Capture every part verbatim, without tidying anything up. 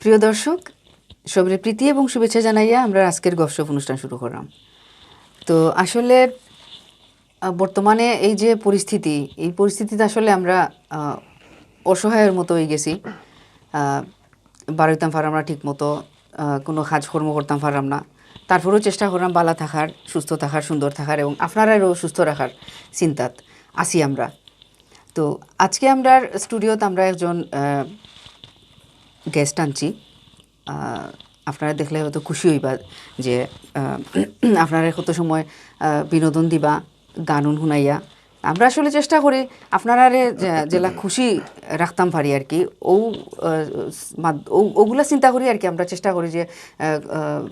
প্রিয় দর্শক, সবরে প্রীতি এবং শুভেচ্ছা জানাইয়া আমরা আজকের গপশপ অনুষ্ঠান শুরু করলাম। তো আসলে আহ, বর্তমানে এই যে পরিস্থিতি, এই পরিস্থিতিতে আসলে আমরা আহ, অসহায়ের মতো হয়ে গেছি। আহ, বারইতাম পারলাম না ঠিক মতো, আহ, কোনো কাজকর্ম করতাম পারলাম না। তারপরেও চেষ্টা করলাম বালা থাকার, সুস্থ থাকার, সুন্দর থাকার এবং আপনারারও সুস্থ রাখার চিন্তাত আছি আমরা। তো আজকে আমরার স্টুডিওত আমরা একজন গেস্ট আনছি। আহ, আপনারা দেখলে হয়তো খুশি হইবা যে আহ, আপনারা কত সময় আহ, বিনোদন দিবা, গান উন শুনাইয়া। আমরা আসলে চেষ্টা করি আপনারারে যে- যেলা খুশি রাখতাম পারি আর কি। ও আহ, মাদ- ও- ওগুলা চিন্তা করি আর কি। আমরা চেষ্টা করি যে আহ, আহ,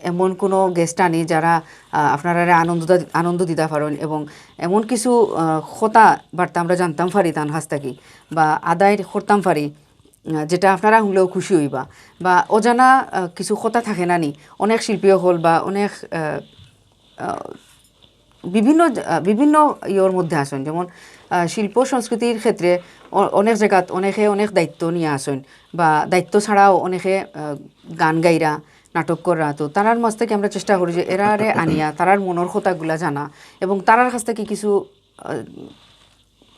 এমন কোনো গেস্ট আনি যারা আহ, আপনারারে আনন্দ দা- আনন্দ দিতা পারেন এবং এমন কিছু আহ, কথা বার্তা আমরা জানতাম পারি তান কাছ থাকি বা আদায় করতাম পারি, আহ, যেটা আপনারা শুনলেও খুশি হইবা। বা অজানা আহ, কিছু কথা থাকে না নি, অনেক শিল্পী হল বা অনেক আহ, আহ, বিভিন্ন জ- আহ, বিভিন্ন ইয়ের মধ্যে আছেন, যেমন আহ, শিল্প সংস্কৃতির ক্ষেত্রে অ- অনেক জায়গাত অনেকে অনেক দায়িত্ব নিয়ে আছেন বা দায়িত্ব ছাড়াও অনেকে আহ, গান গাইরা, নাটক করা। তো তারার মাঝ থেকে আমরা চেষ্টা করি যে এরারে আনিয়া তারার মনর কথাগুলা জানা এবং তারার কাছ থেকে কিছু আহ,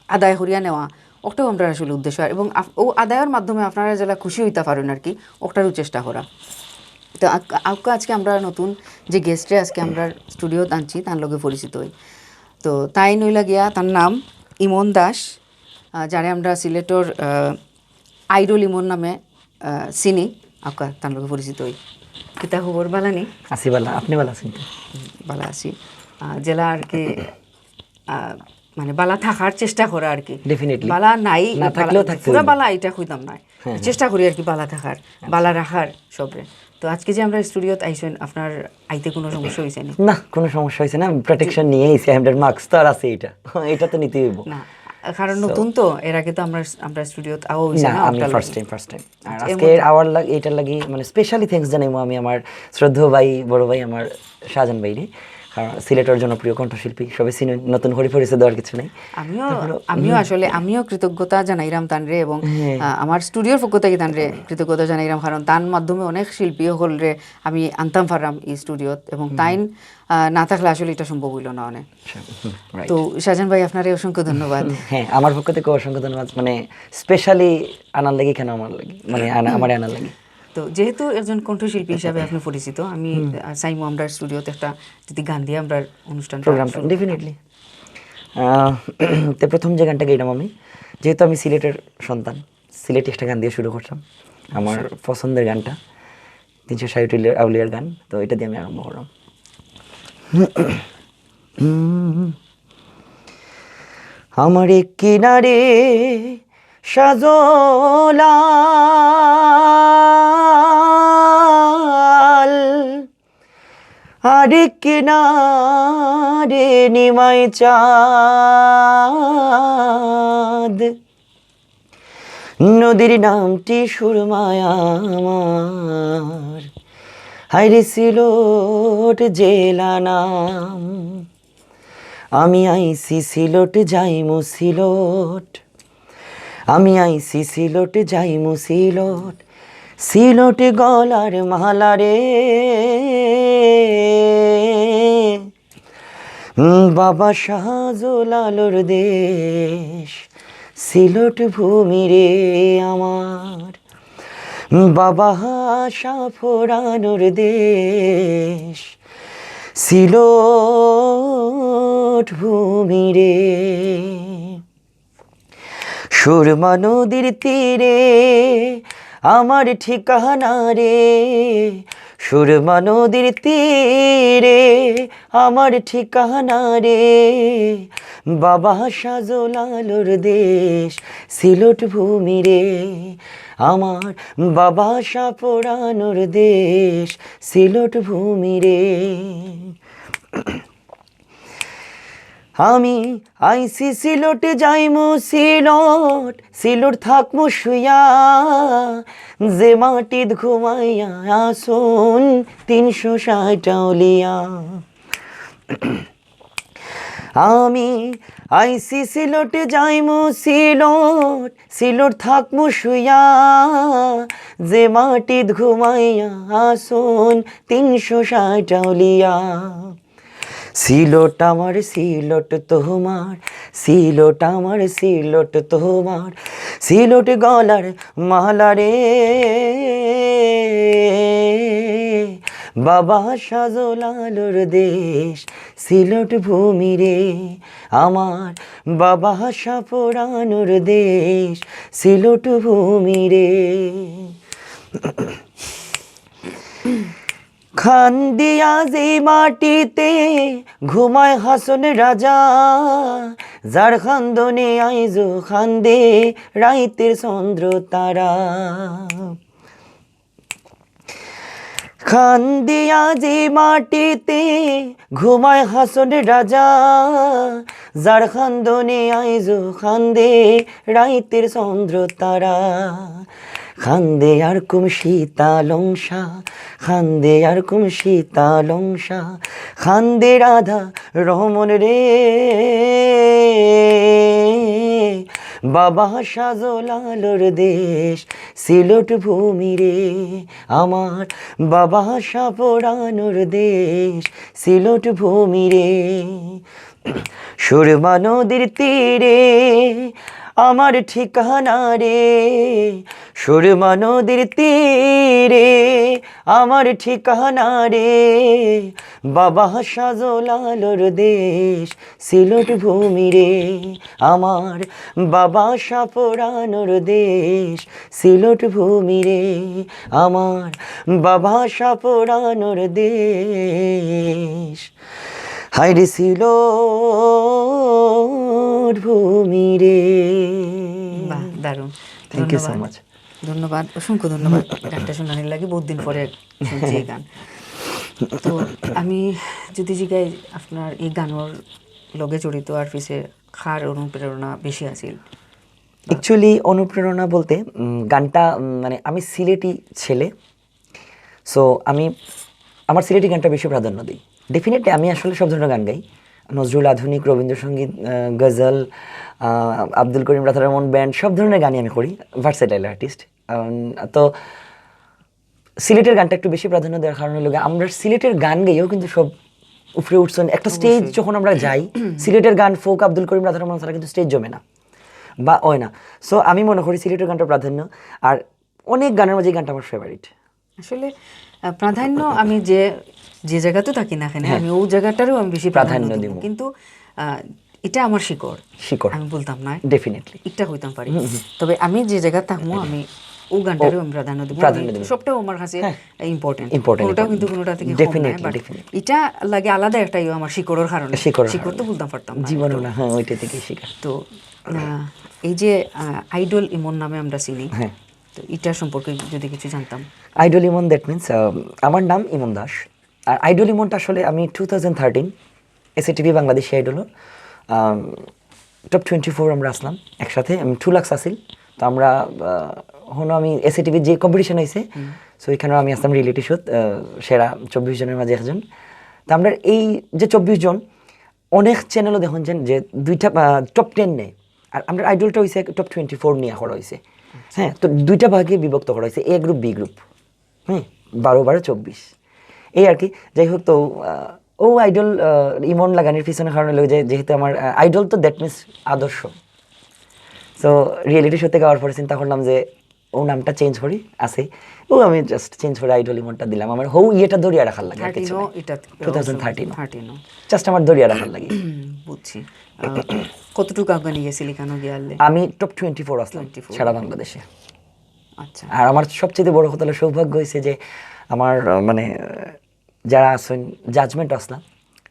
আদায় করিয়া নেওয়া, ওটাও আমরা আসলে উদ্দেশ্য। আর এবং আপ- ও আদায়ের মাধ্যমে আপনারা যেলা খুশি হইতা পারেন আর কি, ওটারও চেষ্টা করা। তো আক- আউক্কা আজকে আমরা নতুন যে গেস্টরে আজকে আমরা স্টুডিওত আনছি, তার লগে পরিচিত হই। তো তাইন অইলা গিয়া, তার নাম ইমন দাস, আহ, যারে আমরা সিলেটর আহ, আইডল ইমন নামে আহ, চিনি। আউক্কা তার লগে পরিচিত হই। কিতা খবর, বালা নি? আছি বালা, আপনি বালা আছেন তো? হুম, বালা আছি। আহ, যেলা আর কি আহ, মানে বালা থাকার চেষ্টা করা আর কি। Definitely। বালা নাই, না বালা- থাকলেও থাকতে পুরা হইব। বালা এটা কইতাম না। হ্যাঁ, হ্যাঁ। চেষ্টা করি আর কি বালা থাকার, বালা রাখার সবরে। তো আজকে যে আমরা স্টুডিওত আইছেন, আপনার আইতে কোনো সমস্যা হয়েছে না? না, কোনো সমস্যা হয়েছে না। আমি প্রোটেকশন নিয়ে আইছি, হ্যান্ডের মাস্ক তো আর আছে, এটা এটা তো নিতেই হইব। না, কারণ So, নতুন তো, এর আগে তো আমরা আমরা স্টুডিওত আওয়া হয়েছে না, না, আমি আপনার ফার্স্ট লগে। Time, first time. আর এর আজকে মধ্যে আওয়ার লাগ- এটার লাগি মানে স্পেশালি থ্যাঙ্কস জানাইমু আমি আমার শ্রদ্ধেয় ভাই, বড় ভাই আমার শাহজান ভাইরে, কারণ সিলেটর জনপ্রিয় কণ্ঠশিল্পী, সবে চিনেন, নতুন করে পরিচয় দেওয়ার কিছু নাই। আমিও তারপরে, আমিও হুম। আসলে আমিও কৃতজ্ঞতা জানাইরাম তানরে এবং হ্যাঁ। আহ, আমার স্টুডিওর পক্ষ থেকে তানরে কৃতজ্ঞতা জানাইরাম, কারণ তার মাধ্যমে অনেক শিল্পী হকলরে আমি আনতাম পারলাম এই স্টুডিওত এবং তাইন আহ, না থাকলে আসলে এটা সম্ভব হইল না অনেক। আচ্ছা, হুম, right। তো শাহজান ভাই, আপনারে অসংখ্য ধন্যবাদ। হ্যাঁ, আমার পক্ষ থেকে অসংখ্য ধন্যবাদ। মানে স্পেশালি আনার লাগি কেন আমার লাগি, মানে আনা- আমারে আনার লাগি। তো যেহেতু একজন কণ্ঠশিল্পী হিসাবে আপনি পরিচিত, আমি আহ, চাইমু আমরা স্টুডিওতে একটা যদি গান দিয়ে আমরা অনুষ্ঠানটা প্রোগ্রামটা শুরু করি। ডেফিনেটলি। তে প্রথম যে গানটা গাইলাম আমি, যেহেতু আমি সিলেটের সন্তান, সিলেটি একটা গান দিয়ে শুরু করলাম। আমার পছন্দের গানটা, তিনশো ষাট আউলিয়ার গান, তো এটা দিয়ে আমি আরম্ভ করলাম। আমার এক কিনারে সাজলাল, আরেক কিনারে নিমাই চাঁদ। নদীর নামটি সুরমায় আমার, হায়রে সিলট জেলা নাম। আমি আইছি সিলট, যাইমু সিলট। আমি আইছি সিলট, যাইমু সিলট। সিলট গলার মালা রে, বাবা শাহজালালর দেশ, সিলট ভূমি রে আমার। বাবা শাহ ফোরানোর দেশ, সিলট ভূমি রে। সুরমা নদীর তীরে আমার ঠিকানা রে, সুরমা নদীর তীরে আমার ঠিকানা রে। বাবা শাহজালালর দেশ, সিলট ভূমি রে আমার, বাবা শাহ ফোরানোর দেশ, সিলট ভূমি রে। আমি আইছি সিলট, যাইমু সিলট, সিলট থাকমু শুইয়া, যে মাটিত ঘুমাইয়া আসুন তিনশো ষাট আউলিয়া। আমি আইছি সিলটে, যাইমু সিলট, সিলট থাকমু শুইয়া, যে মাটিত ঘুমাইয়া আসুন তিনশো ষাট আউলিয়া। সিলট আমার, সিলট তোমার, সিলট আমার, সিলট তোমার, সিলট গলার মালা রে। বাবা শাহজালালর দেশ সিলট ভূমি রে, আমার বাবা শাহপরানর দেশ সিলট ভূমি রে। খান্দিয়া যে মাটিতে ঘুমায় হাছন রাজা, যার খান্দনে আইজো খান্দে রাইতের চন্দ্র তারা। খান্দিয়া যে মাটিতে ঘুমায় হাছন রাজা, যার খান্দনে আইজো খান্দে রাইতের চন্দ্র তারা। খান্দে আর কুম শীতলংসা, খান্দে আর কুম শীতলংসা, খান্দে রাধা রমন রে। বাবা শাহজালালর দেশ সিলট ভূমি রে, আমার বাবা শাহপরানর দেশ সিলট ভূমি রে। সুরমা নদীর তীরে আমার ঠিকানা রে, সুরমা নদীর তীরে আমার ঠিকানা রে। বাবা শাহজালালর দেশ সিলট ভূমি রে, আমার বাবা শাহপরানর দেশ সিলট ভূমি রে, আমার বাবা শাহপরানর দেশ। হায় রে সিলট ভূমি রে। বাহ, দারুণ। Thank you so ধন্যবাদ। Much. ধন্যবাদ, অসংখ্য ধন্যবাদ। গানটা শুনানির লাগি বহুত দিন পরে শুনছি এই গান। তো আমি যদি জিগাই, আপনার এই গানর লগে জড়িত আর পিছে কার অনুপ্রেরণা বেশি আছিল? অ্যাকচুয়ালি অনুপ্রেরণা বলতে উম, গানটা উম, মানে আমি সিলেটি ছেলে, সো আমি আমার সিলেটি গানটা বেশি প্রাধান্য দিই। ডেফিনেটলি আমি আসলে সব ধরনের গান গাই, নজরুল, আধুনিক, রবীন্দ্রসঙ্গীত, আহ, গজল, আহ, আব্দুল করিম রাধারমন ব্যান্ড, সব ধরনের গানই আমি করি, ভার্সেটাইল আর্টিস্ট। তো সিলেটের গানটা একটু বেশি প্রাধান্য দেওয়ার কারণে লোকে আমরা সিলেটের গান গেয়েও কিন্তু সব উপরে উঠছেন। একটা স্টেজ যখন আমরা যাই, সিলেটের গান, ফোক, আব্দুল করিম রাধারমন ছাড়া কিন্তু স্টেজ জমে না বা হয় না। সো আমি মনে করি সিলেটের গানটা প্রাধান্য। আর অনেক গানের মাঝে এই গানটা আমার ফেভারিট। আসলে আহ, প্রাধান্য আমি যে যে জায়গাতে থাকি না কেন, আমি ওই জায়গাটারও আমি বেশি প্রাধান্য প্রাধান্য দিব। দিব। কিন্তু আহ, এটা আমার শিকড়, শিকড়। আমি বলতাম না, ডেফিনেটলি। এটা হইতাম পারি। তবে আমি যে জায়গা থাকবো, আমি ও গানটারও আমি প্রাধান্য দিব। প্রাধান্য আমি দিব। সবটাও আমার কাছে ইম্পর্টেন্ট। Important, কোনোটাও important. কিন্তু কোনোটা থেকে কম Definitely, নয়, but definitely. এটা লাগে আলাদা একটা ইয়ে আমার শিকড়ের কারণে। শিকড়ের শিকড় তো কারণে। বলতাম পারতাম না। জীবনও তো- না, হ্যাঁ, ওইটা থেকে শিকার। তো আহ, এই যে আইডল ইমন নামে আমরা চিনি, হ্যাঁ। তো এটা সম্পর্কে যদি কিছু জানতাম। আইডল ইমন, দ্যাট মিনস আমার নাম ইমন দাস। আর আইডল ইমনটা আসলে আমি two thousand thirteen SATV Bangladeshi আইডলও টপ টোয়েন্টি ফোর আমরা আসলাম একসাথে, আমি টু লাখ আসিল। তো আমরা আহ, হনো আমি এসএটিভি যে কম্পিটিশন হয়েছে, সো এখানেও আমি আসলাম রিয়েলিটি শোত, সেরা চব্বিশ জনের মাঝে একজন। তো আমরা এই যে চব্বিশ জন, অনেক চ্যানেলও দেখুন যে, যে দুইটা টপ টেন নেয়, আর আমরা আইডলটা হয়েছে টপ টোয়েন্টি ফোর নিয়ে করা হয়েছে। হ্যাঁ, তো দুইটা ভাগে বিভক্ত করা হয়েছে, এ গ্রুপ, বি গ্রুপ। হ্যাঁ, বারো বারো চব্বিশ, এই আর কি। যাই হোক, তো আহ, ও আইডল ইমন লাগানির পিছনে কারণ হলো যে, যেহেতু আমার আইডল তো দ্যাট মিনস আদর্শ। তো রিয়েলিটি শোতে গাওয়ার পরে চিন্তা করলাম যে ও নামটা চেঞ্জ করি, আছে ও, আমি জাস্ট চেঞ্জ করে আইডল ইমনটা দিলাম। আমার হৌ ইয়েটা ধরিয়া রাখার লাগে আর কিছু থার্টিনও না। এটা টু থাউজেন্ড থার্টিন। থার্টিনও। জাস্ট আমার ধরিয়া রাখার লাগে। বুঝছি। আহ, কতটুকু আগে নিয়ে গেছিল এখানে গিয়ে আনলে? আমি টপ টোয়েন্টি ফোর আসলাম টোয়েন্টি ফোর। সারা বাংলাদেশে। আচ্ছা। আর আমার সবচেয়ে বড় কথা হলো, সৌভাগ্য হয়েছে যে আমার আহ, মানে আহ, যারা আছেন জাজমেন্ট আসলাম,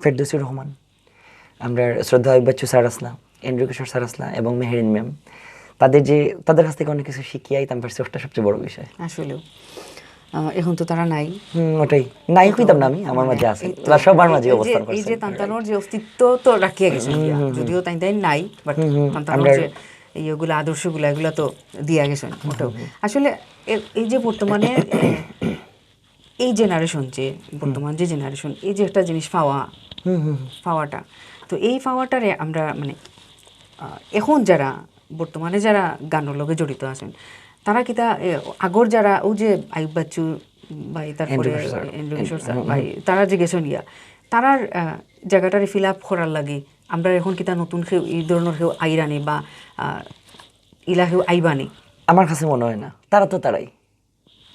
ফেরদৌসি রহমান, আমরা শ্রদ্ধা বাচ্চু স্যার আসলাম, এন্ড্রু কিশোর স্যার আসলাম এবং মেহেরিন ম্যাম, তাদের যে, তাদের কাছ থেকে অনেক কিছু শিখিয়ে আইতাম পারছি, ওটা সবচেয়ে বড় বিষয়। আসলেও আহ, এখন তো তারা নাই। হুম, ওটাই। নাই হইতাম না আমি, আমার মাঝে আছে। এই তো- তারা সবার মাঝে এই যে- অবস্থান এই যে করছেন। তান্তানোর যে অস্তিত্ব তো রাখিয়া গেছেন গিয়া। যদিও তাই তাই নাই, বাট হুম, হুম, তান্তানোর আমরা- যে ইয়েগুলা, আদর্শগুলা, এগুলা তো দিয়া গেছেন ওটাও। আসলে এ- এই যে বর্তমানে এ, এই জেনারেশন, যে বর্তমান যে জেনারেশন, এই যে একটা জিনিস পাওয়া, হুম হুম হুম। পাওয়াটা। তো এই পাওয়াটারে আমরা মানে আহ, এখন যারা বর্তমানে যারা গানর লগে জড়িত আছেন, তারা কিতা এ, আগর যারা ওই যে আইয়ুব বাচ্চু ভাই, তারপরে এন্ড্রু কিশোর স্যার। এন্ড্রু কিশোর স্যার ভাই, তারা যে গেছইন গিয়া, তারার আহ, জায়গাটারে ফিল আপ করার লাগি আমরা এখন কিতা নতুন কেউ এই ধরনের কেউ আইরানি বা আহ, ইলা কেউ আইবানি? আমার কাছে মনে হয় না, তারা তো তারাই,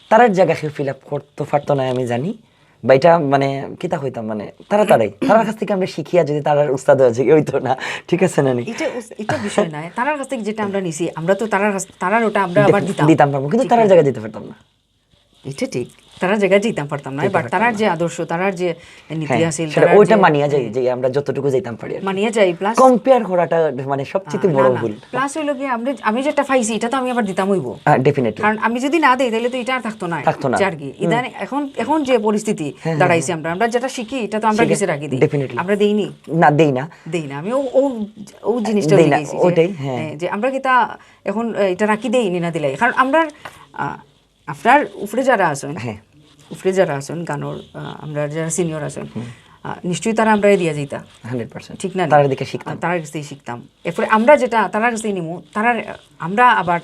তারার জায়গা কেউ ফিল আপ করতে পারতো না আমি জানি। বা এটা মানে কিতা কইতাম, মানে তারা তারাই, তারার কাছ থেকে আমরা শিখিয়া যদি তারার উস্তাদ হওয়া যায়, ওই তো না, ঠিক আছে না নি? এটা উস- এটা বিষয় নয়, তারার কাছ থেকে যেটা আমরা নিছি আমরা তো তারার কাছ- তারার ওটা আমরা আবার দিতাম। দিতাম পারবো, কিন্তু তারার জায়গা দিতে পারতাম না। এটা ঠিক, তারার জায়গায় যেতাম পারতাম না, বাট তারার যে আদর্শ, তারার যে নীতি হ্যাঁ, আছিল, সেটা ওইটা মানিয়া যাই যে আমরা যতটুকু যেতাম পারি আর কি। মানিয়া যাই, প্লাস কম্পেয়ার করাটা মানে সবচেয়ে বড় ভুল। প্লাস হইলো কি আমরা, আমি যেটা পাইছি এটা তো আমি আবার দিতাম হইব। ডেফিনেটলি। কারণ আমি যদি না দেই তাহলে তো এটা আর থাকতো না। থাকতো না। আর কি ইদানিং এখন এখন যে পরিস্থিতি দাঁড়াইছে, আমরা আমরা যেটা শিখি এটা তো আমরা গেছে রাখি দিই। ডেফিনেটলি। আমরা দেইনি। না, দেই না। দেই না, আমি ও ও জিনিসটা দেই না, গেছি ওটাই, হ্যাঁ। যে আমরা কিতা এখন আহ, এটা রাখি দেই নি না দিলাই, কারণ আমরা আহ, আপনার উপরে যারা আছেন, হ্যাঁ। উপরে যারা আছেন গানর, আহ, আমরা যারা সিনিয়র আছেন, আহ, নিশ্চয়ই তারা আমরা দিয়া যাইতা। Hundred percent. ঠিক না নি? তারার দিকে শিখতাম। আহ, তারার কাছ থেকে শিখতাম। এরপরে আমরা যেটা তারার কাছ থেকে নিমু, তারার আমরা আবার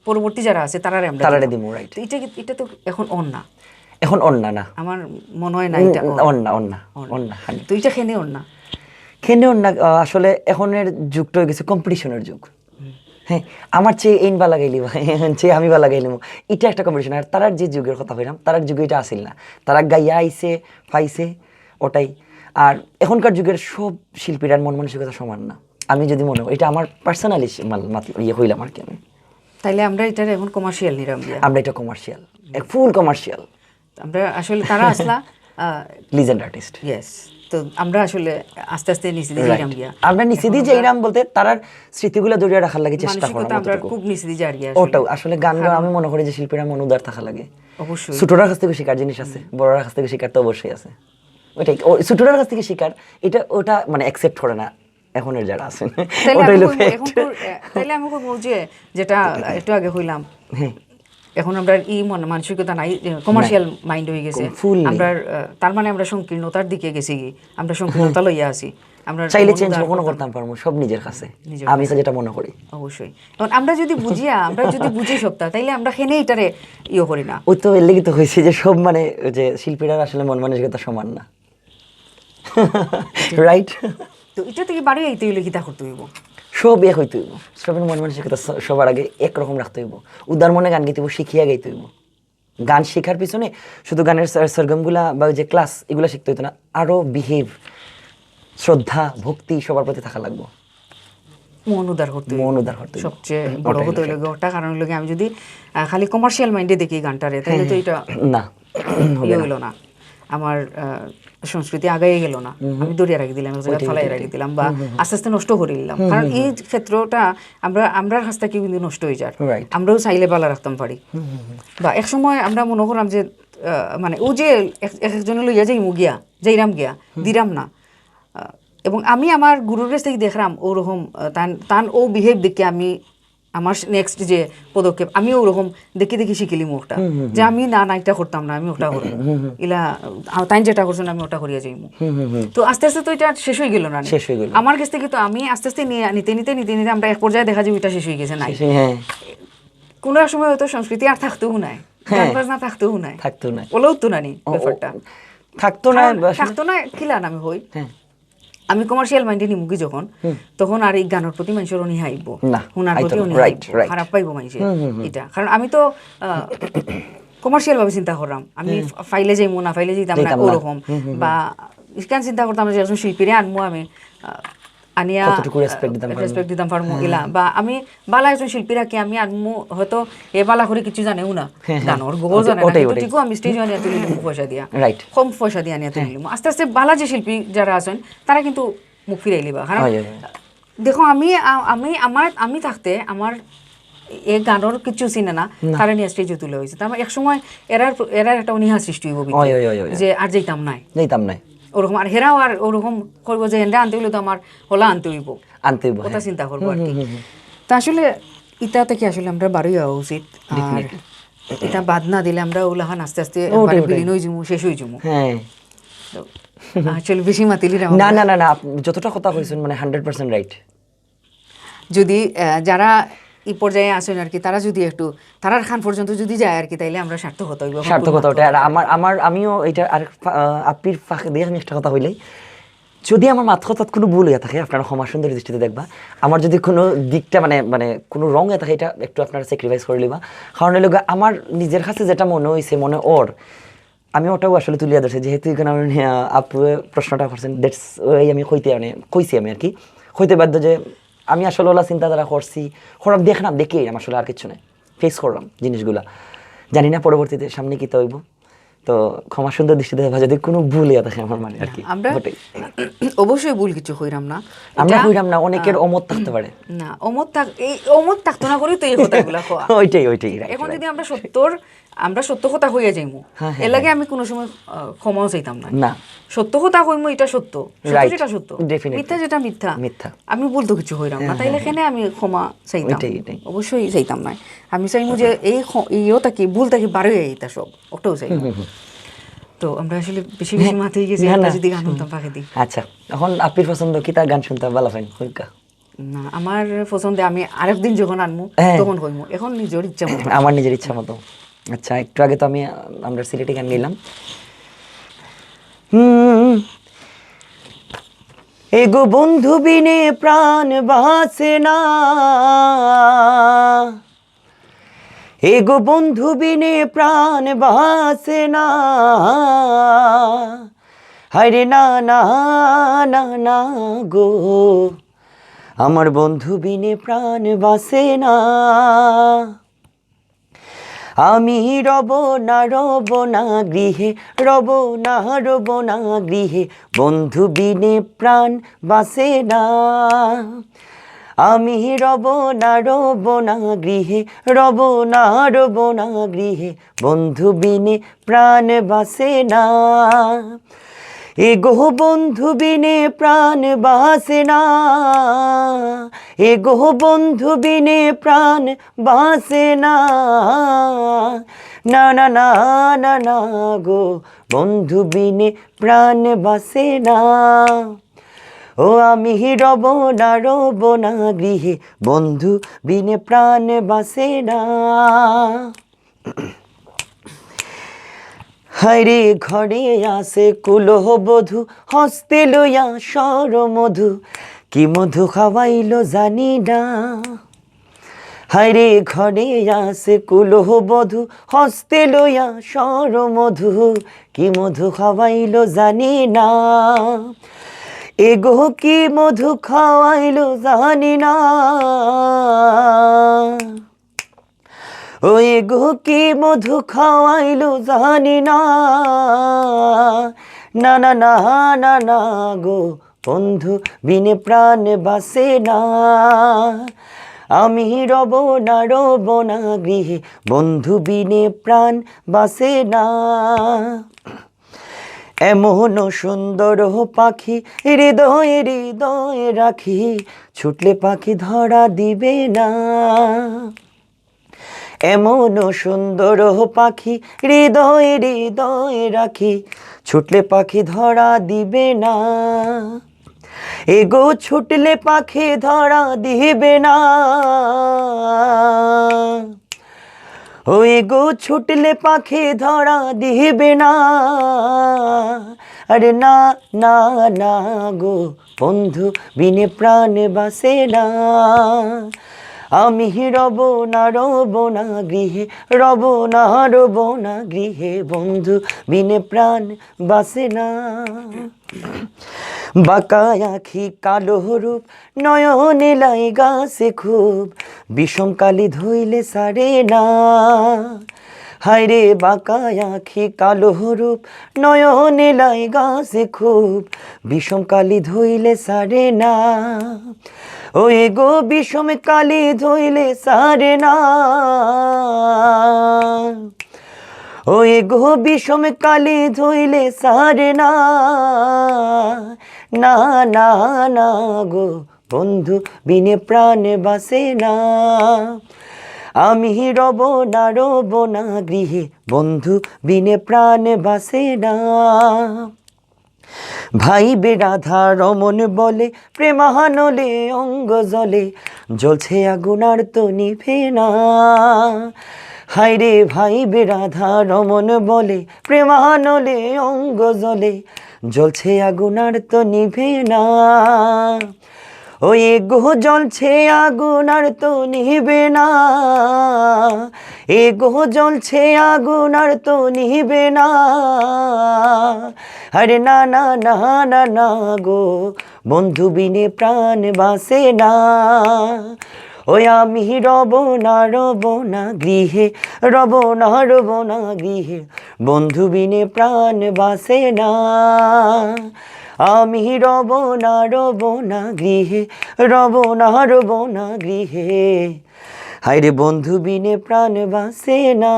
পরবর্তী যারা আছে তারারে আমরা তারারে দিতাম। দিমু, রাইট। তো এটা কি- এটা তো এখন অন না। এখন অন না, না। আমার মনে হয় না উম, এটা অন। অন না, অন না, অন না, হান্ড্রেড। তো এটা কেনে অন না? কেনে অন না, আহ, আসলে এখনের যুগটা হয়ে গেছে কম্পিটিশনের যুগ। হ্যাঁ, আমার চেয়ে এইন বালা গাইলি বা চেয়ে আমি বালা গাইলি, এটা একটা কম্পিটিশন। আর তারার যে যুগের কথা কইলাম, তারার যুগে এটা আসিল না। তারা গাইয়া আইছে, পাইছে, ওটাই। আর এখনকার যুগের সব শিল্পীরার মন মানসিকতা সমান না। আমি যদি মনে হয়, এটা আমার পার্সোনালি ইয়ে হইলাম আর কি আমি। তাইলে আমরা এটা এখন কমার্শিয়াল নিলাম দিয়া। আমরা এটা কমার্শিয়াল, ফুল কমার্শিয়াল। আমরা আসলে তারা আসলা লিজেন্ড আর্টিস্ট। ইয়েস। তো আমরা আসলে আস্তে আস্তে নিচে দিয়ে যাইলাম গিয়া। আমরা নিচে দিয়ে যাইলাম বলতে তারার স্মৃতিগুলো ধরে রাখার লাগি চেষ্টা করা। মানসিকতা আমরা খুব নিচে দিয়ে যাই আর কি আসলে। ওটাও আসলে গান গাওয়া আমি মনে করি যে শিল্পীরা মন উদার থাকা লাগে, অবশ্যই। ছোটরার কাছ থেকে শেখার জিনিস আছে, বড়রার কাছ থেকে শেখার তো অবশ্যই আছে। ওটাই, ও ছোটরার কাছ থেকে শেখার, এটা ওটা মানে অ্যাকসেপ্ট করে না এখনের যারা আছেন। তাইলে ওটাই আমি হলো কই- ফ্যাক্ট। এখন তো, আহ, তাইলে আমি কইবো যে যেটা একটু আগে কইলাম, হ্যাঁ। এখন আমরা এই মন মানসিকতা নাই, কমার্শিয়াল মাইন্ড হয়ে গেছে। ফুল নেই। আমরা আহ, তার মানে আমরা সংকীর্ণতার দিকে গেছি কি, আমরা সংকীর্ণতা লইয়া আছি। আমরা চাইলে মন চেঞ্জ উদার কখনো করতাম। করতাম পারবো, সব নিজের কাছে। নিজের আমি তো যেটা মনে করি। অবশ্যই। এখন আমরা যদি বুঝিয়া, আমরা যদি বুঝি সবটা, তাইলে আমরা কেনে এটারে ইয়ে করি না। ওই তো এর লাগি তো হয়েছে যে সব মানে ওই যে শিল্পীরা আসলে মন মানসিকতা সমান না, রাইট? তো এটা থেকে বাড়ি আইতে হইলে কিতা করতে হইব? সব এক হইতে হইব, সবের মন মানসিকতা স- সবার আগে একরকম রাখতে হইব। উদার মনে গান গাইতে হইব, শিখিয়া গাইতে হইব। গান শেখার পিছনে শুধু গানের সর- সরগমগুলা বা ওই যে ক্লাস এগুলা শিখতে হইতো না, আরো বিহেভ, শ্রদ্ধা, ভক্তি সবার প্রতি থাকা লাগবো। মন উদার করতে হইব। মন উদার করতে হইব। সবচেয়ে বড় কথা হইল গিয়া ওটা, কারণ হইল গিয়া আমি যদি আহ, খালি কমার্শিয়াল মাইন্ডে দেখি গানটারে, তাহলে তো এটা না, ইয়ে হইল না, আমার আহ, সংস্কৃতি আগাই গেল না। আমি ধরিয়া রাখি দিলাম, এক জায়গায় ফালাই রাখি দিলাম বা আস্তে আস্তে নষ্ট করে দিলাম। কারণ এই ক্ষেত্রটা আমরা আমরার কাছ থেকে কিন্তু নষ্ট হয়ে যায়। রাইট। আমরাও চাইলে বালা রাখতাম পারি। বা এক সময় আমরা মনে করলাম যে আহ, মানে ও যে এক এক একজনে লইয়া যাইমু গিয়া, যাইরাম গিয়া, দিরাম না। আহ, এবং আমি আমার গুরুর কাছ থেকে দেখলাম ওরকম আহ, তান তান ও বিহেভ দেখে আমি আমার নেক্সট যে পদক্ষেপ আমি ওরকম দেখে দেখে শিখিলি মুখটা, যে আমি না না এটা করতাম না, আমি ওটা করবো। ইলা আহ, তাই যেটা করছেন আমি ওটা করিয়া যাইমু। তো আস্তে আস্তে তো এটা শেষ হয়ে গেল না? শেষ হয়ে গেল। আমার কাছ থেকে তো আমি আস্তে আস্তে নিয়ে নিতে নিতে নিতে নিতে আমরা এক পর্যায়ে দেখা যাবে এটা শেষ হয়ে গেছে, নাই। শেষ হয়ে, হ্যাঁ। কোনো এক সময় হয়তো সংস্কৃতি আর থাকতেও নাই, গান বাজনা থাকতেও নাই। থাকতেও নাই। ওলাও তো নানি ও, ও, ব্যাপারটা। থাকতো না। কারণ থাকতো না কিলা নামে হই। হ্যাঁ। আমি কমার্শিয়াল মাইন্ডে নিমুগি যখন, তখন আর এই গানের প্রতি মানুষের অনীহা আইব, না, হুনার আইতো প্রতি না, অনীহা রাইট, আইব, রাইট। খারাপ পাইব মানুষে। এটা কারণ আমি তো কমার্শিয়াল ভাবে চিন্তা করলাম, আমি ফাইলে যাইমু না ফাইলে যাইতাম না, যাইতাম না। ওরকম। বা ইখান চিন্তা করতাম যে একজন শিল্পীরে আনমু আমি, আহ, আনিয়া কতটুকু রেসপেক্ট দিতাম পারমু। রেসপেক্ট দিতাম পারমু ইলা, বা আমি বালা একজন শিল্পী রাখি আমি আনমু, হয়তো এ বালা করে কিছু জানেও না, গানর গো ওটাই, জানে না, ওটাই, কিন্তু ওটাই। ঠিকও আমি স্টেজ আনিয়া তুলি নিমু পয়সা দিয়া, রাইট। কম পয়সা দিয়া আনিয়া তুলি নিমু। আস্তে আস্তে বালা যে শিল্পী যারা আছেন তারা কিন্তু মুখ ফিরাইলিবা, কারণ হয়, হয়, হয়। দেখো আমি আ- আমি আমার আমি থাকতে আমার এ গানর কিছু চিনে না, তারা নিয়ে স্টেজে তুলে হয়েছে। তার মানে এক সময় এরার এরার একটা অনীহা সৃষ্টি হইব ভিতরে, হয়, হয়, হয়, হয়। যে আর যাইতাম নাই। যাইতাম নাই। ওরকম আর হেরাও আর ওরকম করবো যে এনরা আনতে হইলে তো আমার হলা আনতে হইব। আনতে হইব, কথা হ্যাঁ। চিন্তা করবো আর কি। তা আসলে ইটা থেকে আসলে আমরা বারোই হওয়া উচিত। আর এটা বাদ না দিলে আমরা ওলাখান আস্তে আস্তে ওটাই, একবারে ওটাই। বিলীন হয়ে যাবো, শেষ হয়ে যাবো। হ্যাঁ। তো আসলে বেশি মাতিলিরাম। না না না না, আপ- যতটা কথা কইছেন মানে হান্ড্রেড পার্সেন্ট রাইট। যদি আহ, যারা এই পর্যায়ে আছেন আর কি, তারা যদি একটু, তারার কান পর্যন্ত যদি যায় আর কি, তাইলে আমরা সার্থকতা হইব। সার্থকতা ওটা। আর আমার আমার আমিও এটা আর ফা- আহ, আপির ফাঁক দিয়ে আমি একটা কথা কইলাই, যদি আমার মাত কথাত কোনো ভুল হইয়া থাকে, আপনারা ক্ষমা সুন্দর দৃষ্টিতে দেখবা। আমার যদি কোনো দিকটা মানে মানে কোনো রং হয়ে থাকে, এটা একটু আপনারা স্যাক্রিফাইস করে লিবা। কারণ হইলো গিয়া, আমার নিজের কাছে যেটা মনে হইছে, মনে ওর, আমি ওটাও আসলে তুলিয়া ধরছি, যেহেতু এখানে আমি, আহ, আপু প্রশ্নটা করছেন, দ্যাটস ওই আমি কইতে মানে কইছি আমি আর কি, কইতে বাধ্য যে আমি আসলে ওলা চিন্তাধারা করছি, করার দেখলাম, দেখি আসলে আর কিছু নাই, ফেস করলাম জিনিসগুলা। জানি না পরবর্তীতে সামনে কিতা হইব। তো ক্ষমা সুন্দর দৃষ্টিতে দেখবা যদি কোনো ভুল হইয়া থাকে আমার মানে আর কি। আমরা ওটাই। অবশ্যই ভুল কিছু কইরাম না। আমরা এটা, কইরাম না, অনেকের আহ, অমত থাকতে পারে। না, অমত থাক, এই অমত থাকতো না করেই তো এই কথাগুলা কওয়া। ওইটাই ওইটাই রাইট। এখন যদি আমরা সত্যর, আমরা সত্য কথা কইয়া যাইমু, হ্যাঁ, হ্যাঁ, এর লাগে আমি কোনো সময় আহ, ক্ষমাও চাইতাম না। না। সত্য কথা কইমু, এটা সত্য, সত্য রাইট। যেটা সত্য, ডেফিনেটলি। মিথ্যা যেটা মিথ্যা। মিথ্যা। আমি ভুল তো কিছু কইরাম না, হ্যাঁ, তাইলে হ্যাঁ, এখানে আমি ক্ষমা চাইতাম। ওইটাই, ওইটাই। অবশ্যই চাইতাম না। আমি চাইমু যে এই খ- ইয়েও থাকি, ভুল থাকি বারোই এটা সব, ওটাও চাইমু। তো আমরা আসলে বেশি বেশি মাতে গেছি, না, আমরা না। যদি গান শুনতাম ফাঁকে দিই। আচ্ছা, এখন আপির পছন্দ কিতা গান শুনতাম, ভালা পাইন কইকা? না, আমার পছন্দে আমি আরেকদিন যখন আনমু, হ্যাঁ। তখন কইমু। এখন নিজের ইচ্ছা মতো। আমার নিজের ইচ্ছা মতো। আচ্ছা, একটু আগে তো আমি আহ, আমরা সিলেটি গান গাইলাম। হুম। এগো বন্ধু বিনে প্রাণ বাঁচে না, এগো বন্ধু বিনে প্রাণ বাঁচে না, হায়রে না না না না গো, আমার বন্ধু বিনে প্রাণ বাঁচে না। আমি রব না রব না গৃহে, রব না রব না গৃহে, বন্ধু বিনে প্রাণ বাঁচে না। আমি রব না রব না গৃহে, রব না রব না গৃহে, বন্ধু বিনে প্রাণ বাঁচে না। এগো বন্ধু বিনে প্রাণ বাঁচে না, এগো বন্ধু বিনে প্রাণ বাঁচে না। না না না না না গো, বন্ধু বিনে প্রাণ বাঁচে না। ও আমি রব না রব না গৃহে, বন্ধু বিনে প্রাণ বাঁচে না। হায়রে ঘরে আছে কুলবধূ, হস্তে লইয়া সর মধু, কি মধু খাওয়াইল জানি না। হায়রে ঘরে আছে কুলবধূ, হস্তে লইয়া সর মধু, কি মধু খাওয়াইল জানি না। এগো কি মধু খাওয়াইল জানি না। ওই গো কি মধু খাওয়াইল জানি না। না না না না না গো, বন্ধু বিনে প্রাণ বাঁচে না। আমি রব না রব না গৃহে, বন্ধু বিনে প্রাণ বাঁচে না। এমন সুন্দর পাখি হৃদয়ে হৃদয়ে রাখি, ছুটলে পাখি ধরা দিবে না। এমন সুন্দর পাখি হৃদয়ে হৃদয়ে রাখি, ছুটলে পাখি ধরা দিবে না। এগো ছুটলে পাখি ধরা দিবে না। ওই গো ছুটলে পাখি ধরা দিবে না। আরে না না না গো, বন্ধু বিনে প্রাণ বাঁচে না। আমি রব না রব না গৃহে, রব না রব না গৃহে, বন্ধু বিনে প্রাণ বাঁচে না। বাঁকা আঁখি কালো রূপ নয়নে লাই গাছে খুব, বিষম কালি ধইলে সারে না। হায়রে বাঁকা আঁখি কালো রূপ নয়নে লাই গাছে খুব, বিষম কালি ধইলে সারে না। ওই গো বিষম কালি ধইলে সারে না। ওই গো বিষম কালি ধইলে সারে না। না না না গো, বন্ধু বিনে প্রাণ বাঁচে না। আমি রব না রব না গৃহে, বন্ধু বিনে প্রাণ বাঁচে না। ভাইবে রাধা রমন বলে, প্রেমানলে অঙ্গ জ্বলে, জ্বলছে আগুন আর তো নিভে না। হায় রে ভাইবে রাধা রমন বলে, প্রেমানলে অঙ্গ জ্বলে, জ্বলছে আগুন আর তো নিভে না। ওই গো জ্বলছে আগুন আর তো নিভে না, এ গো জ্বলছে আগুন আর তো নিভে না। আরে না না না না না গো, বন্ধু বিনে প্রাণ বাঁচে না। ওই আমি রব না রব না গৃহে, রব না রব না গৃহে, বন্ধু বিনে প্রাণ বাঁচে না। আমি রব না রব না গৃহে, রব না রব না গৃহে, হায় রে বন্ধু বিনে প্রাণ বাঁচে না।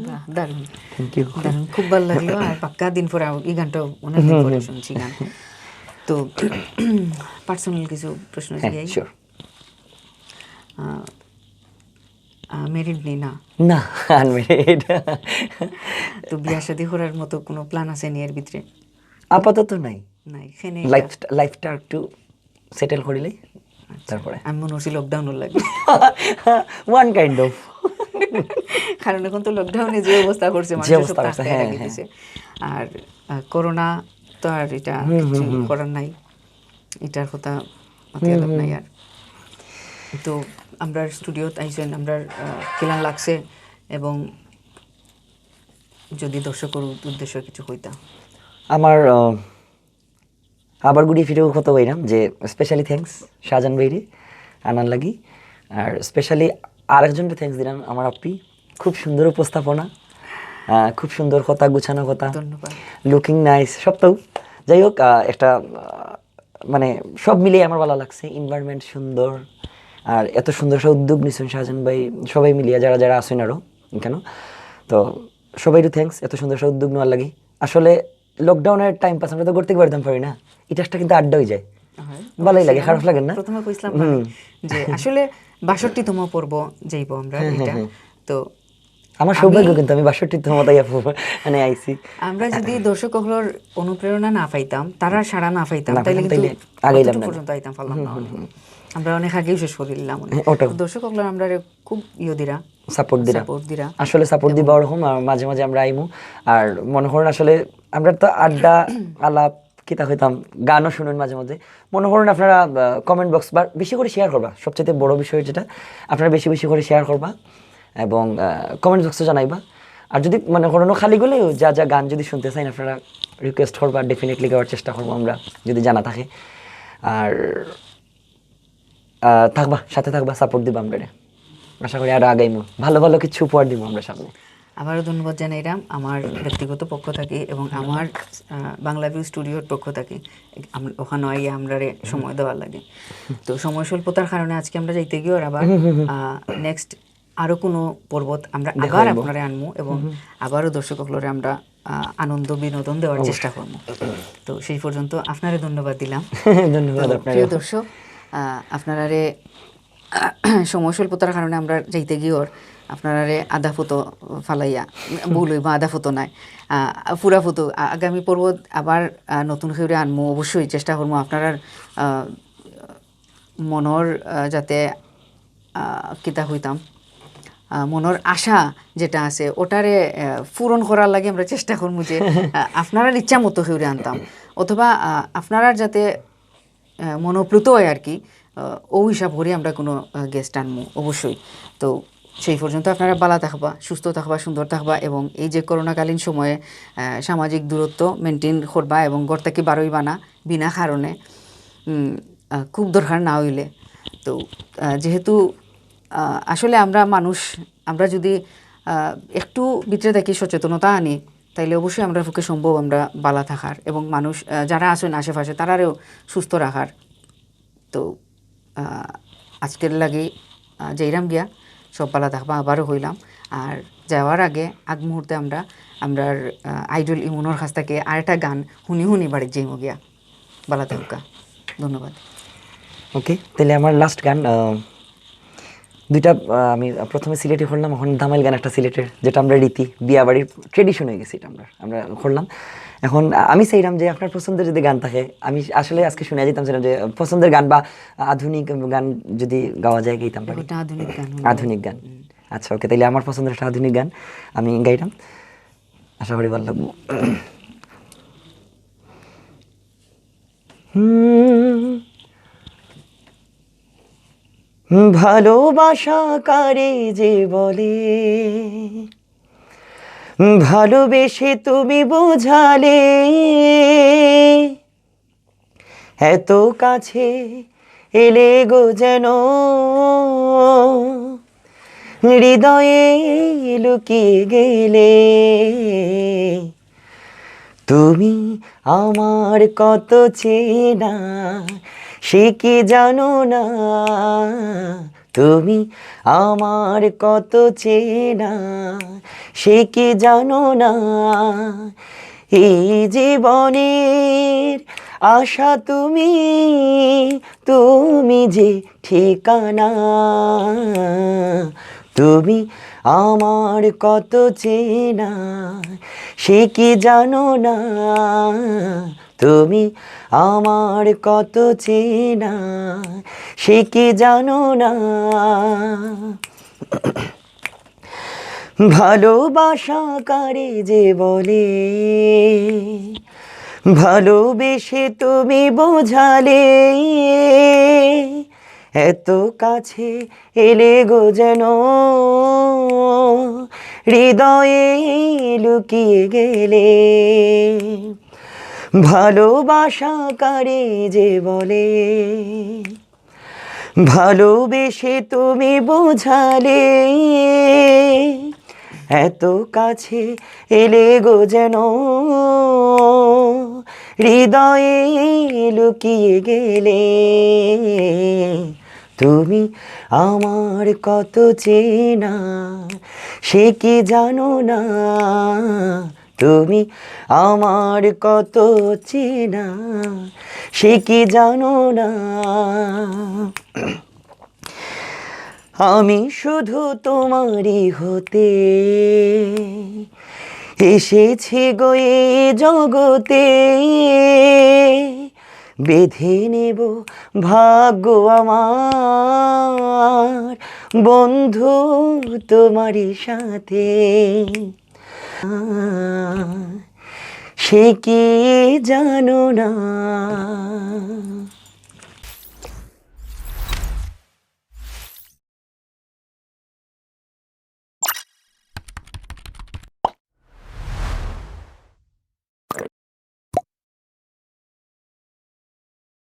বাহ, দারুণ। Thank you. দারুণ, খুব ভালো লাগলো। আর পাক্কা দিন পরে আম-, এই গানটা অনেক দিন পরে শুনছি গান। তো পার্সোনাল কিছু প্রশ্ন হ্যাঁ, জিগাই। শিওর। ম্যারিড নেই না? না, আনম্যারিড। তো বিয়া শাদী করার মতো কোনো প্ল্যান আছে নি এর ভিতরে? আপাতত নাই। নাই, এখানে লাইফ লাইফটা একটু সেটেল করিলেই তারপরে। আমি মনে হচ্ছি লকডাউনও লাগবে। One kind of. কারণ এখন তো লকডাউনে যে অবস্থা করছে, যে মানুষের অবস্থা সপ্তাহ করছে, আটকায় হ্যাঁ, রাখি হ্যাঁ। দিছে। আর আহ, করোনা তো আর এটা কিছু করার নাই, এটার কথা মাতিয়া লাভ নাই। আর তো আমরা স্টুডিওত আইছেন, আমরা কিলান লাগছে, এবং যদি দর্শকর উদ্দেশ্যে কিছু কইতা। আমার আহ, আবার ঘুরি ফিরেও কথা বললাম যে স্পেশালি থ্যাঙ্কস শাহজাহান ভাইরে আনার লাগি। আর স্পেশালি আরেকজনকে থ্যাঙ্কস দিলাম, আমার আপ্পি। খুব সুন্দর উপস্থাপনা, আহ, খুব সুন্দর কথা, গুছানো কথা, ধন্যবাদ। লুকিং নাইস, সব তো। যাই হোক, আহ, একটা আহ, মানে সব মিলিয়ে আমার ভালো লাগছে। এনভায়রনমেন্ট সুন্দর, আর এত সুন্দর সব উদ্যোগ নিছেন শাহজাহান ভাই, সবাই মিলিয়ে, যারা যারা আছেন আরও এখানে, তো সবাইরও থ্যাঙ্কস এত সুন্দর সব উদ্যোগ নেওয়ার লাগি। আসলে লকডাউনের টাইম পাস আমরা তো করতে পারতাম পারি না, এটা একটা কিন্তু আড্ডা হয়ে যায়, ভালোই লাগে, খারাপ লাগে না। প্রথমে কইছিলাম আমি যে আসলে বাষট্টিতম পর্ব যাইব আমরা এটা। তো আমার সৌভাগ্য কিন্তু আমি বাষট্টিতম তাই আপু মানে আইছি। আমরা যদি দর্শক অকলর অনুপ্রেরণা না পাইতাম, তারা সাড়া না পাইতাম, না তাইলে পাইতাম, কিন্তু তাইলে আগাইলাম অতটুক না। পর্যন্ত আইতাম পারলাম না। আমরা অনেক আগেই শেষ করিলাম। হ্যাঁ, ওটাও। দর্শক অকলর আমরা খুব ইয়ে দিরা, সাপোর্ট দিরা। সাপোর্ট দিরা। আসলে সাপোর্ট দিবা ওরকম, আর মাঝে মাঝে আমরা আইমু। আর মনে করেন আসলে আমরা তো আড্ডা আলাপ কিতা হইতাম, গানও শুনেন মাঝে মাঝে। মনে করেন আপনারা কমেন্ট বক্স বা বেশি করে শেয়ার করবা, সবচেয়ে বড় বিষয় যেটা, আপনারা বেশি বেশি করে শেয়ার করবা এবং কমেন্ট বক্সে জানাইবা। আর যদি মনে করেন খালি গলে যা যা গান যদি শুনতে চান আপনারা রিকোয়েস্ট করবা, ডেফিনেটলি গাওয়ার চেষ্টা করবো আমরা যদি জানা থাকে। আর আহ, থাকবা, সাথে থাকবা, সাপোর্ট দিবা আমরা। আশা করি আরো আগাইমু, ভালো ভালো কিছু উপহার দিব আমরা সামনে। আবারও ধন্যবাদ জানাইলাম আমার ব্যক্তিগত পক্ষ থাকি এবং আমার আহ, বাংলা ভিউ স্টুডিওর পক্ষ থাকি, আম- ওখানে আইয়া আমরারে সময় দেওয়ার লাগি। তো সময় স্বল্পতার কারণে আজকে আমরা যাইতে গিয়ে আর আবার নেক্সট আরো কোনো পর্বত আমরা আবার আপনারে আনমু এবং আবারও দর্শক অকলরে আমরা আহ, আনন্দ বিনোদন দেওয়ার চেষ্টা করমু। তো সেই পর্যন্ত আপনারে ধন্যবাদ দিলাম। ধন্যবাদ তো আপনারে। প্রিয় দর্শক, আহ, আপনারারে সময় স্বল্পতার কারণে আমরা যাইতে গিয়ে ওর আপনারারে আধা ফটো ফালাইয়া, ভুল হইবা, আধা ফটো নাই, আহ, পুরা ফটো। আ- আগামী পর্ব আবার আহ, নতুন করে আনমু, অবশ্যই চেষ্টা করমু আপনারার আহ, মনর আহ, যাতে আহ, কিতা হইতাম আহ, মনর আশা যেটা আছে ওটারে আহ, পূরণ করার লাগি আমরা চেষ্টা করমু যে আহ, আপনারার ইচ্ছা মতো কেউরে আনতাম, অথবা আহ, আপনারার যাতে আহ, মনোপ্লুত হয় আর কি, আহ, ও হিসাব করি আমরা কোনো গেস্ট আনমু অবশ্যই। তো সেই পর্যন্ত আপনারা ভালা থাকবা, সুস্থ থাকবা, সুন্দর থাকবা এবং এই যে করোনাকালীন সময়ে আহ, সামাজিক দূরত্ব মেনটেন করবা এবং ঘর থাকি বারইবা না বিনা কারণে। উম, আহ, খুব দরকার না হইলে তো আহ, যেহেতু আহ, আসলে আমরা মানুষ, আমরা যদি আহ, একটু ভিতরে থাকি সচেতনতা আনি, তাইলে অবশ্যই আমরার পক্ষে সম্ভব আমরা ভালা থাকার এবং মানুষ আহ, যারা আছেন আশেপাশে তারারেও সুস্থ রাখার। তো আহ, আজকের লাগি আহ, যাইরাম গিয়া, সব ভালা থাকবা, আবারও কইলাম। আর যাওয়ার আগে আগ মুহূর্তে আমরা আমরার আইডল ইমনর কাছ থাকি আরেকটা গান হুনি হুনি বাড়িত যাইমু গিয়া। ভালা থাকুক্কা, ধন্যবাদ। ওকে, তাহলে আমার লাস্ট গান আহ, দুইটা আহ, আমি প্রথমে সিলেটি করলাম, এখন ধামাইল গান একটা সিলেটের, যেটা আমরা রীতি বিয়া বাড়ির ট্রেডিশন হয়ে গেছে, এটা আমরা আমরা করলাম। এখন আ-, আমি চাইরাম যে আপনার পছন্দের যদি গান থাকে, আমি আসলে আজকে শুনে যেতাম, চাইরাম যে পছন্দের গান বা আধুনিক গান যদি গাওয়া যায়, গাইতাম পারি। ওটা আধুনিক গান হলো। আধুনিক গান। আচ্ছা, ওকে, তাইলে আমার পছন্দের একটা আধুনিক গান আমি গাইলাম, আশা করি ভালো লাগবো। হুম। ভালোবাসা কারে যে বলে, ভালোবেসে তুমি বোঝালে, এত কাছে এলে গো যেন, হৃদয়ে লুকিয়ে গেলে। তুমি আমার কত চেনা, সে কি জানো না? তুমি আমার কত চেনা, সে কি জানো না? এই জীবনের আশা তুমি, তুমি যে ঠিকানা। তুমি আমার কত চেনা, সে কি জানো না? তুমি আমার কত চেনা, সে কি জানো না? ভালোবাসা কারে যে বলে, ভালোবেসে তুমি বোঝালে, এত কাছে এলে গো যেন, হৃদয়ে লুকিয়ে গেলে। ভালোবাসা কারে যে বলে, ভালোবেসে তুমি বোঝালে, এত কাছে এলে গো যেন, হৃদয়ে লুকিয়ে গেলে। তুমি আমার কত চেনা, সে কি জানো না? তুমি আমার কত চেনা, সে কি জানো না? আমি শুধু তোমারই হতে এসেছি গো এ জগতে, বেঁধে নেব ভাগ্য আমার বন্ধু তোমারই সাথে। সে কি জানো না?